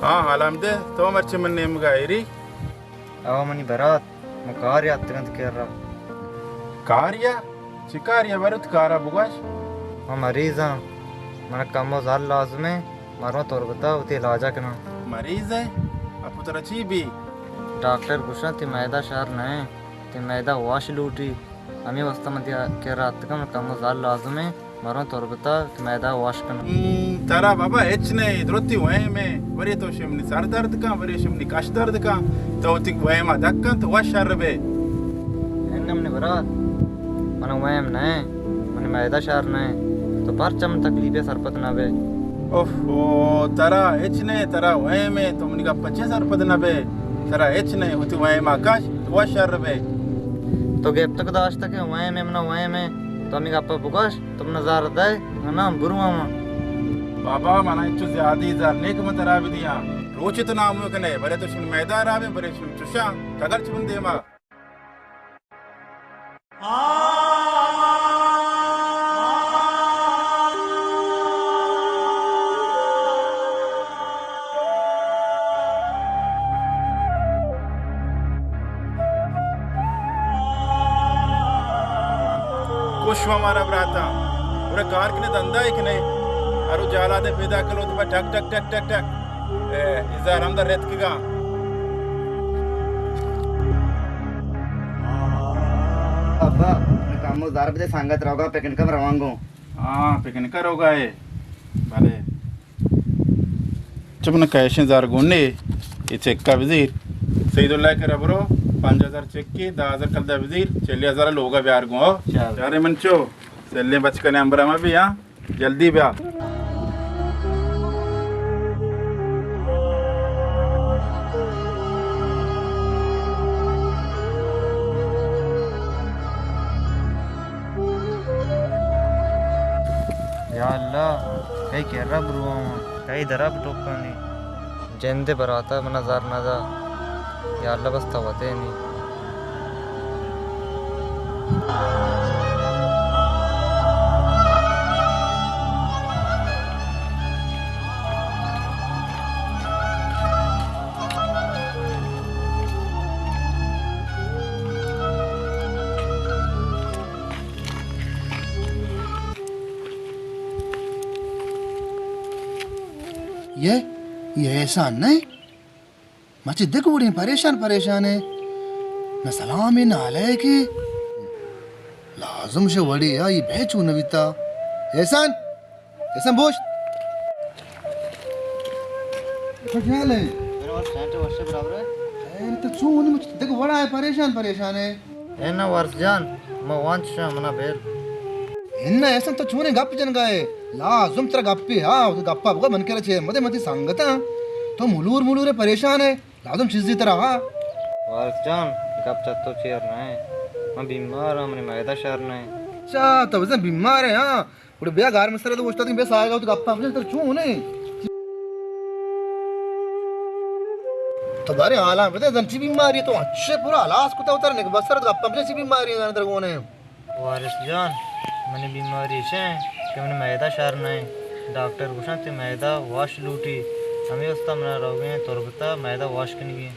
ہاں، الحمد۔ تو مرچی من نیمگا ایری؟ او منی برات، من کاریا اتکگاں تو کرا۔ کاریا؟ چی کاریا؟ برو تو کارا بگوش۔ من مریضاں، من کمو زر لازم ایں، من رواں تربتا وتی علاجا کناں۔ مریض ئے؟ اپو ترا چی بی؟ ڈاکٹر گوشاں تئی معدہ شر نہ ایں، تئی معدہ واش لوٹی۔ ہمے واسطہ من تئی کرا اتکگاں، من کمو زر لازم ایں، من رواں تربتا کہ معدہ واش کناں۔ ہم، ترا بابا ہچ نہ ایں، درستی وہم ایں، برے تو شمنی سر درد کن، برے شمنی کش درد کن، تو وتی وہما دکن تو وش شر بے۔ اناں منی برات، من وہم نہ ایں، منی معدہ شر نہ ایں، تو پرچا من تکلیفے سرپد نہ بے؟ اوف، او، ترا ہچ نہ ایں، ترا وہم ایں، تو منی گپا چے سرپد نہ بے؟ ترا ہچ نہ ایں، وتی وہما کش، تو وش شر بے۔ تو گپتگ داشتگ کہ وہم ایں، منا وہم ایں، تو ہمے گپا بگوش، تو منا زر دئے، نہ، نہ، برواں من۔ بابا، منا انچو زیادہ زر نہ ایں کہ من ترا بدیاں۔ روچے تو نامو کنے، برے تو شمنی معدہ ہراب ایں، برے شمنی چشاں، ٹگر چہ من دیما۔ کش مارا براتاں، گڑا کار کنے، دندا ئے کنے، ہر روچ جالادے پیدا کلو تو ٹک ٹک ٹک ٹک ٹک۔ اے، ہزار ہمدا رتکگاں۔ ابا، من کمو زر بدے، سنگت روگا، پکنکا روانگوں۔ ہاں، پکنکا روگا ئے۔ بلے۔ چپ نہ، کیشیں زر گون نے، اے چکا بزیر۔ سعید اللہ کرا برو، پنجاہ ہزار چکی، دہ ہزار کلدار بزیر، چلی ہزار لوگا بیار گوں۔ چل۔ یارے من چو، سلیں بچکنے امبرا ما بیا۔ جلدی بیا۔ یا اللہ، کئی کرا برواں، کئی درا بٹوکانی۔ جند ءِ براتا منا زر ندا۔ یا اللہ، بس تو وتینی۔ یہ، یہ احسان نہیں؟ مچے دگہ وڑیں پریشان پریشان ئے۔ نہ سلامے نہ علیکے۔ لازم شہ وڑے آ، اے بے چون نہ بیتا۔ احسان! احسان بوشت! تو خیال ئے؟ میرا وقت سینٹر وشے برابر ئے۔ خیر تو چون مچے دگہ وڑا ئے، پریشان پریشان ئے۔ اے نہ وارث جان، ما وانچ شاں منا بیر۔ اناں احسان تو چونیں گپ جنگا ئے؟ لازم ترا گپے ہا، تو گپا بگو من کرا چیر مدے، من تئی سنگتاں۔ تو ملور ملور ئے، پریشان ئے، لازم چیزے ترا ہا۔ وارث جان، گپ چہ تو چیر نہ ایں۔ من بیمار آں، منی معدہ شر نہ ایں۔ اچھا، تو بزاں بیمار ئے ہاں؟ گڑا بیا گار مستر تو اوشتاتیں، بیا ساہگا تو گپا بجن، ترا چون ئے؟ تو بارے حالاں بدے، زن چی بیماری تو اچھے پورا ہلاس کتا، ترا نک بستر تو گپا بجن، چی بیماری زن ترا گون ئے؟ وارث جان، منی بیماری اش ایں کہ منی معدہ شر نہ ایں۔ ڈاکٹر گوشاں تئی معدہ واش لوٹی، ہمے واسطہ منا روگیں تربتا معدہ واش کنگی۔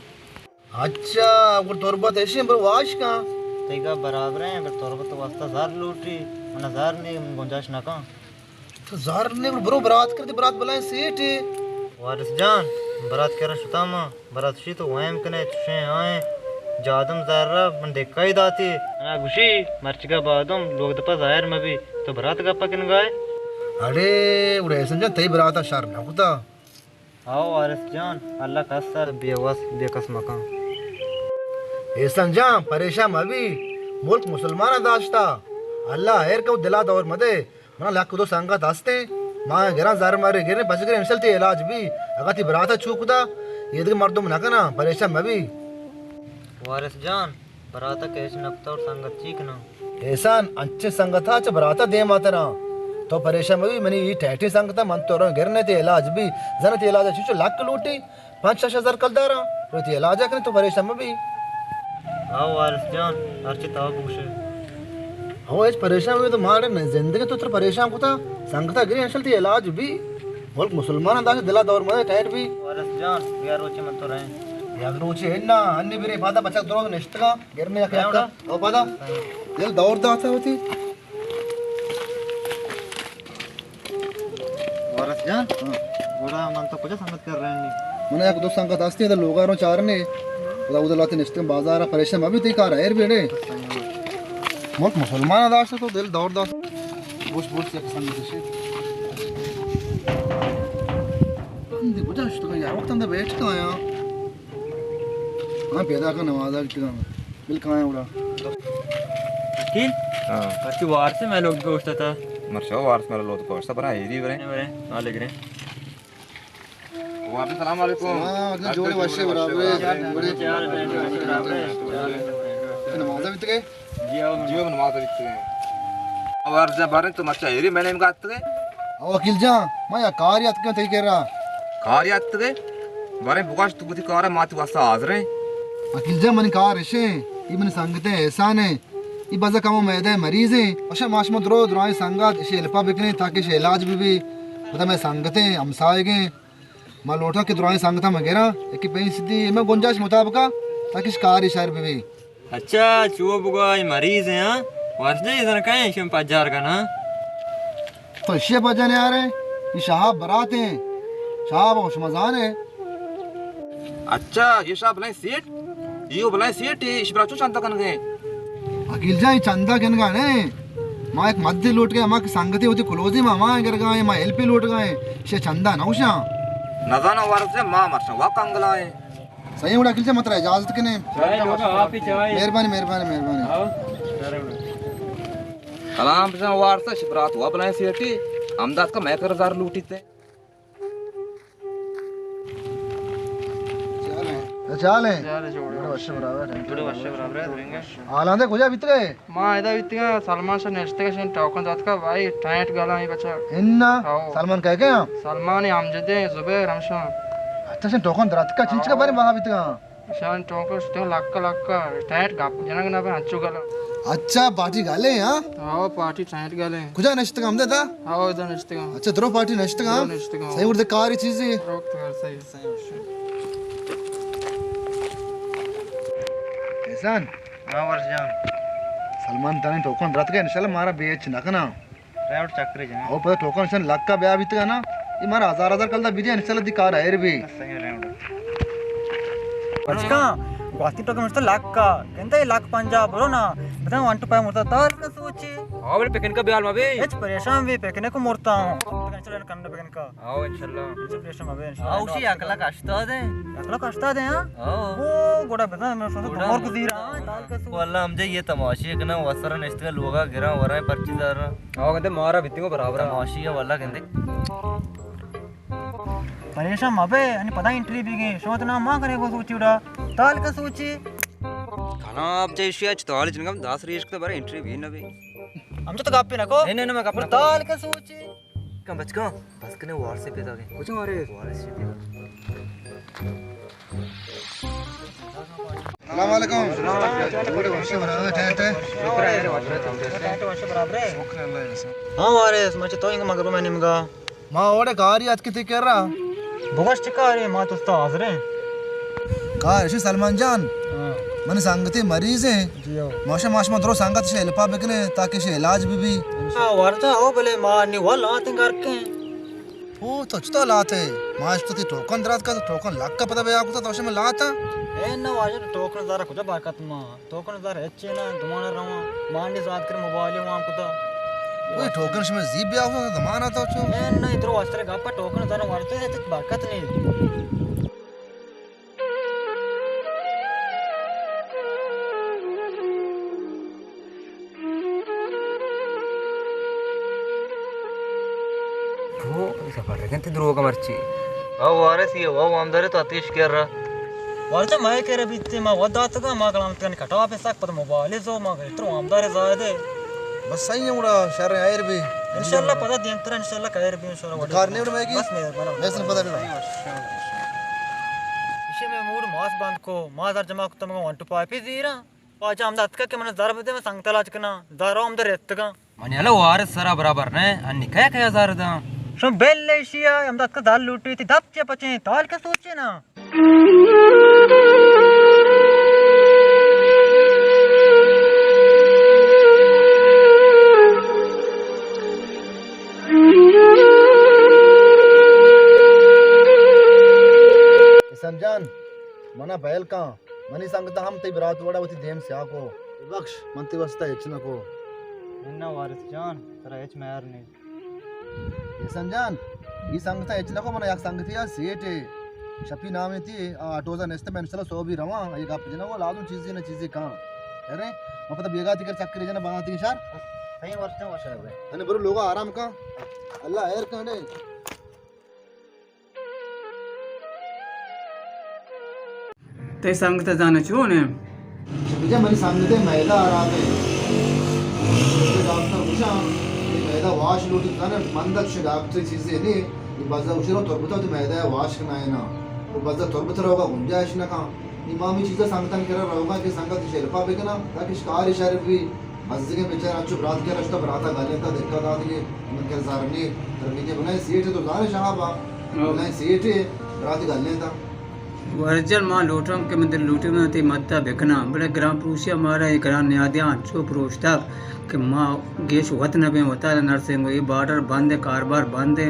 اچھا، گڑا تربت ایشیں برو واش کن۔ تئی گپ برابر ایں، اگر تربت واسطہ زر لوٹی، منا زر نی، من گنجائش نہ کن۔ تو زر نی، گڑا برو برات کر، تئی برات بلائیں سیٹے۔ وارث جان، برات کرا شتاں ما، برات شی تو وہم کنے، چشیں آئیں، جادم زر من دکائی داتی۔ انا گوشی، مرچگا بادم لوگ دپا ظاہر مبی، تو برات گپا کنگائے۔ اڑے، گڑا احسان جان، تئی براتا شر نہ کتا؟ ہاو وارث جان، اللہ کس ء بے وس بے کس مکن۔ احسان جان، پریشان مبی، ملک مسلماناں داشتا، اللہ ہیر کو دلا دور مدے۔ منا لک دو سنگت ہستیں، ما گراں زر مرے گریں، پچ گریں انشل تئی علاج بی، اگاں تئی براتا چوک دا، یہ دگہ مردم نہ کناں، پریشان مبی۔ وارث جان، براتا کیچ نہ کتا اور سنگت چی کناں؟ احسان، انچیں سنگتا چہ براتا دیما تراں۔ تو پریشان مبی، منی ای ٹیٹیں سنگتا، من تو روں گرنے تئی علاج بی۔ زن تئی علاج چیچو لک لوٹی، پنچ شش ہزار کلداراں، رو تئی علاج کنے، تو پریشان مبی۔ ہاو وارث جان، ہرچی تو بگوشے۔ ہو، ہچ پریشان مبی، تو ماڑے زندگی تو تر پریشان کتا، سنگتا گرے انشل تئی علاج بی۔ ملک مسلمان داشت، دلا دور مدے ٹائٹ بی۔ وارث جان، بیا روچے من تو رہیں۔ یک روچے انا، انی برے پادا بچک درو نشتگا، گر میں یک یک۔ او پادا۔ دل دور داتا ہوتی۔ وارث جان، ہاں۔ گڑا من تو کجا سنگت کر رہے ہیں؟ من یک دو سنگت ہستی، ادھر لوگا رو چارنے۔ خدا ادھر لاتے نشتے بازار، پریشان مبی، تئی کار ایر بیڑے۔ ملک مسلمان داشت تو دل دور داشت۔ بوش بوش یک سنگت شی۔ بندے کجا شتگا یار، وقت اندر بیٹھ کا آیا۔ ہاں، پیدا کا نماز آ کتگا۔ بل کھائیں اڑا۔ وکیل؟ ہاں۔ پرچی وارث میں لوگ گوشتا تھا۔ مرشا وارث میرا لوگ گوشتا، برا ایری برے۔ برے، ہاں، لگ رہے۔ وعلیکم السلام علیکم۔ ہاں، اگلے جوڑے وشے برابر ہے۔ نماز بیت گئے؟ جی، ہاں، نماز بیت گئے۔ وارث جان بارے تو مرچا ایری میں نے گات گئے۔ او وکیل جان، ما یا کاری اتکاں تئی کرا۔ کاری اتکے؟ بارے بگوش تو وتی کارا ما تی واسطہ حاضر ہیں۔ وکیل جان، منی کار اشیں، ای منی سنگتیں احسان ہیں۔ ای بزا کمو میدہ مریض ہیں۔ اشا ما شما درو درائیں سنگت اشی ہیلپا بکنیں تاکہ اشی علاج بہ بی۔ پدا مئے سنگتیں ہمسائگیں۔ ما لوٹاں کہ درائیں سنگتاں ما گراں، یکی پہ این سدی ما گنجائش مطابقا تاکہ اش کاری شر بہ بی۔ اچھا، چو بگو، اے مریض ہیں، ہاں؟ وارث جان، اے زن کئے ہیں، شم پجار کن، ہاں؟ تو اشی پجار نیارے، اے شہاب برات ہیں، شہاب شما زانے۔ اچھا، اے شہاب بلائیں سیٹ؟ اے بلائیں سیٹ ہے، اش برا چو چندہ کنگے؟ عقیل جان، اے چندہ کنگا نے۔ ما ایک مدد لوٹ گئے، ما کہ سنگتے ہوتی کلوزی ما، ما گرگا ہیں، ما ہیلپ لوٹ گئے ہیں، شے چندہ نہ ہوشاں۔ نزاناں وارث جان، ما مرشاں، وا کنگلا ہیں۔ صحیح، گڑا عقیل جان، ما ترا اجازت کنیں۔ چائے لوگا، آپ ہی چائے۔ مہربانی، مہربانی، مہربانی۔ آؤ۔ سلام بزن وارث، شبرات وا بلائیں سیٹی، ہمدا اتکا مئے کر زر لوٹیت۔ چال ہیں؟ چال ہیں؟ چال ہیں، جوڑ۔ جوڑ وش برابر ہے۔ جوڑ وش برابر ہے، درنگا۔ حالاں دے کجا بیتگے؟ ما ادا بیتگاں، سلمان شاہ نشتگ، شن ٹوکن داتکا، بھائی، ٹینٹ گلاں ای بچا۔ انا؟ ہاؤ۔ سلمان کئے کئے آں؟ سلمان امجد، زبیر ہمشاں۔ اچھا، شن ٹوکن دراتکا، چنچکا بارے بہا بیتگاں؟ شان ٹوکن شتگ لکا لکا، ٹینٹ گپ جنگ نہ بے، ہنچو گلاں۔ اچھا، پارٹی گالے، ہاں؟ ہاؤ، پارٹی ٹینٹ گالے۔ کجا نشتگاں ہمدے تا؟ ہاؤ، ادا نشتگاں۔ اچھا، درو پارٹی نشتگاں؟ درو نشتگاں۔ صحیح، اردے کاری چیزی؟ روک تو صحیح، صحیح۔ احسان۔ ہاں ورش جان۔ سلمان تانی ٹوکن دراتکے، انشاءاللہ مارا بے اچ نہ کنا۔ ریوٹ چکرے جنا۔ او پتہ ٹوکن شن لکا بیا بیتگا نا، اے مارا ہزار ہزار کلدار بیدے، انشاءاللہ دی کار ہیر بی۔ صحیح ریوٹ۔ بچکاں، گواتی ٹوکن مشتا لکا، گندے لک پنجاہ برو نا، بتا ون ٹو فائیو مرتا تال کا سوچی۔ ہاں بلے پکنکا بیال ما بی۔ اچ پریشان بی، پکنک مرتا ہوں۔ پکنک چلن کنڈ پکنکا۔ آؤ، انشاءاللہ۔ ہچ پریشان مبے، انشاءاللہ۔ آؤ، شی یک لک ہشتاد ہے۔ یک لک ہشتاد ہے، ہاں؟ آؤ۔ او، گوڑا بزن، میں سوچا گوڑا دمور گزیرا، ہاں، تال کسو۔ واللہ ہم جے یہ تماشے کنا، وسر نشتگا لوگا گرا، ورا پرچی دارا۔ آؤ، گندے مارا بیتنگو برابر۔ تماشی ہے واللہ گندے۔ پریشان مبے، انی پدا انٹری بیگے، شما تو نام ما کرے گو سوچی اڑا۔ تال کا سوچی۔ کنا آپ جے شیا چ تال جنگم داس ریش کتا برا انٹری بی نبی۔ ہم تو گپے نکو۔ نہیں، نہیں، نہیں، میں گپ نکو۔ تال کا سوچی۔ کم بچکاں، بس کنے وارث پیدا گئے۔ کجا وارث؟ وارث پیدا۔ السلام علیکم۔ شکر ہے، ٹھیک ہے۔ ہاں وارث، مچ تو انگ مگر میں نمگا۔ ما اوڑے کاری اتکی تی کرا۔ بگوش چی کاری، ما تو استا حاضر ہیں۔ کار اشی سلمان جان، ہاں۔ من سنگتی مریض ہیں۔ جی ہو۔ ماشا، ماشا، ما درو سنگت شے ہیلپا بکنے تاکہ شے علاج بی بی۔ ہاں، ورتا ہو بلے ما نی ول آتیں گھر کے۔ او تو چتا لاتے؟ ما اشتا تی ٹوکن درات کا، ٹوکن لک کا پتہ بیا کتا تو شے میں لاتا۔ اے نہ واجہ ٹوکن زارا کجا برکت ما۔ ٹوکن زار ہچے نہ، دومانا رواں۔ مانڈی زاد کر موبائل وام کتا۔ اوئے ٹوکن شمے زیب بیا ہوا زمانہ تو چو۔ اے نہ، ادھر واسطے گپا ٹوکن زار ورتے ہے، تک برکت نہیں۔ تو سفر رکن تی دروگ مرچی۔ او وارث یہ وہ وامدار تو اتیش کر رہا۔ وارث میں کر بیتے، ما وداتگا، ما کلام تن کٹا پہ سک پد موبائل زو، ما اتر وامدار زائدے۔ بس صحیح ہے، اڑا شر خیر بی۔ انشاءاللہ پدا دیم تر انشاءاللہ خیر بی انشاءاللہ۔ کار نہیں اڑ میں کی؟ بس مہربانی۔ میں سن پدا۔ اسے میں موڈ ماس بند کو، ما در جمع کتم ون ٹو فائیو زیرا۔ واجہ ہمدا اتکا کہ من زر بدے، من سنگت علاج کناں۔ زر ہمدا رتگاں۔ منی ہلا وارث سرا برابر نہ، انی کئے کئے زر داں؟ شما بل ایشی ءَ، ہمدا اتکا دال لوٹی، تی دپ چے پچیں، تال کے سوچے نا۔ احسان جان، منا بئیل کن، منی سنگتاں ہم تئی برات وڑا وتی دیم سیاہ کو۔ ببخش، من تئی واسطہ ہچ نہ کو۔ اناں وارث جان، ترا ہچ میار نیست۔ احسان جان، ای سنگتاں ہچ نہ کو، منا یک سنگتے ءَ سیٹے، شپی نامے تی، آ آٹوزا نشتہ، من انشاءاللہ سوبی رواں، اے گپ جناں، وہ لازم چیزے نہ چیزے کاں۔ ارے، من پتہ بیگا تی کر چکرے جناں، بنا تی شار۔ صحیح ورتے ہو شار۔ انے برو لوگا آرام کن۔ اللہ خیر کن۔ تئی سنگت ءَ زاناں چون انت؟ بجا منی سنگت ءِ معدہ ہراب انت۔ ڈاکٹر گوشاں کہ معدہ واش لوٹی، زاناں مند ات، چہ ڈاکٹر چیزے نے، یہ بزا گوشی رو تربتا تو معدہ واش کنائے نا، وہ بزا تربت روگا گنجائش نہ کن۔ نی ما ہمے چیزا سنگتانی کرا روگا کہ سنگت شرپا بکناں، تاکہ شکاری شر بھی۔ بزگیں بیچارہ انچو برات کہ رشتہ، براتا گلینتا، دکا داتگے، من کہ زر نی، ترا بیدے بلائیں سیٹے، تو زانے شہابا، ہاں۔ بلائیں سیٹے، برات گلینتا۔ ورجن ما لوٹاں کہ من دل لوٹی من تئی مدتا بکناں، بلے گران پروشیا مارا اے گران نیادیاں انچو پروشتگ کہ ما گیش وت نہ بیں، وتارا نرسیں، اے بارڈر بند ہے، کاربار بند ہے،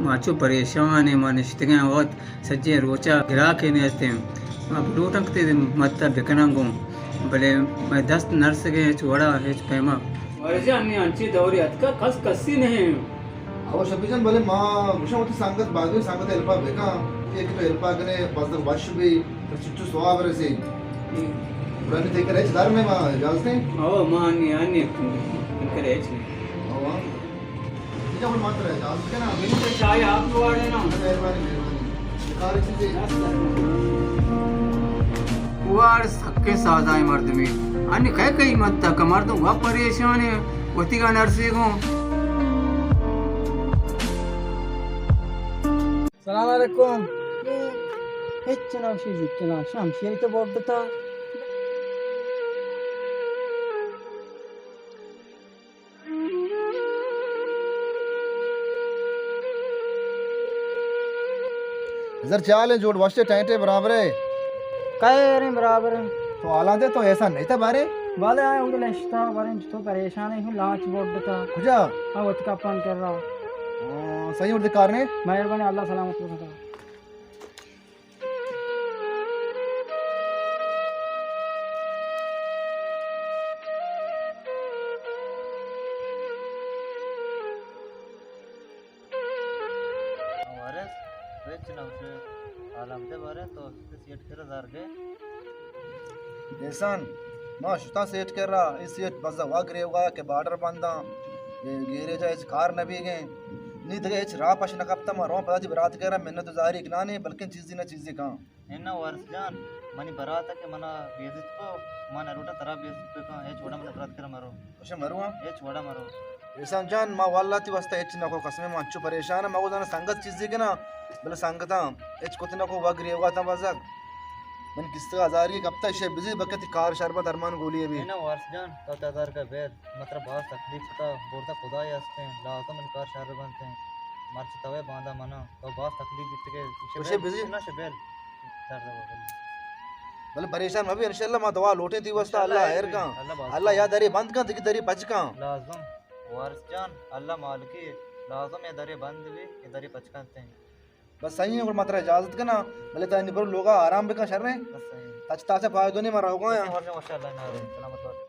ما انچو پریشان ہیں، ما نشتگیں وت سجیں روچا گراکے نیست انت۔ ما بلوٹاں کہ تئی مدتا بکناں گوں، بلے مئے دست نرسگیں ہچ وڑا، ہچ پیما۔ ورجا انی انچیں دورے اتکا، کس کسی نہ انت۔ او شپی جان، بلے ما گوشاں وتی سنگت، باقی سنگت ہیلپا بکن، کہ تو ہیلپا کنے، بزگ وش بی، تو چچو ثواب رسی۔ برانی تئی کرا ہچ در نہ، ما اجازت ہیں؟ او ما انی، انی کرا ہچ نہیں۔ او۔ ٹھیک ہے، من ترا اجازت کناں، بلی۔ چائے آپ لواڑے نا۔ مہربانی، مہربانی۔ کار چیزے۔ واڑ سکیں سازائیں مردمے۔ انی کئے قیمت تک مردم وا پریشان ہے، وتی گا نرسے گوں۔ سلام علیکم۔ ہچ نہ شی جت نہ شمشیر تو بوڈتا۔ زر چال ہیں، جوڑ وشتے، ٹائٹے، برابر ہے؟ کئے ریں برابر ہیں۔ تو حالاں دے، تو ایسا نہیں تھا بارے؟ بالے آئے ہوں گے لشتا، بارے تو پریشان ہیں، لانچ بوڈتا۔ کجا؟ ہاں، وت کا پان کر رہا۔ ہاں، صحیح اردے کار نے؟ مہربانی، اللہ سلامت رکھتا۔ وارث، ہچ نہ گوشے، حال ہم دے بارے تو سیٹ کرا زر گئے۔ احسان، ما شتاں سیٹ کرا، اے سیٹ بزا وا گریوگا کہ بارڈر بنداں، اے گیریجا ہچ کار نہ بیگیں۔ نی دگہ ہچ راہ پش نہ کپتا، ما رواں پدا تی برات کرا منت و زاری کنانی، بلکن چیزی نہ چیزی کاں۔ اناں وارث جان، منی برات کہ منا بے عزت کو، ما نہ لوٹاں ترا بے عزت بکاں، ہچ وڑا من برات کرا مرو۔ اچھا مرو ہاں؟ ہچ وڑا مرو۔ احسان جان، ما واللہ تی واسطہ ہچ نہ کو، قسم، ما انچو پریشان، ما گو زاناں سنگت چیزی کنا، بلے سنگتاں ہچ کت نہ کو، وگری اوگا تاں بزگ۔ من کستگا ہزاری کپتا، شے بزی بکتی کار شر با درمان گولی بی۔ اناں وارث جان، تو تدار کا بیل، مطلب باز تکلیف تا، بورتا خدای ہستیں، لازم من کار شر بنتیں، مرچ توے باندا منا، تو باز تکلیف بیتگے، شے بزی؟ نہ شے بیل۔ بلے پریشان مبی، انشاءاللہ ما دعا لوٹیں تی واسطہ، انشاءاللہ اللہ خیر کن۔ اللہ باز اللہ یا دری بند کن، دگہ دری پچ کن۔ لازم۔ وارث جان، اللہ مالکی، لازم یا دری بند بی، یا دری پچ کنتے۔ بس صحیح ہے، گڑا ما ترا اجازت کنا، بلے تا انی برو لوگا آرام بکن، شر ہیں۔ بس صحیح۔ تچ تاچا فائدہ نہیں، ما روگا ہیں۔ بس، ماشاءاللہ، نہ، سلامت بات۔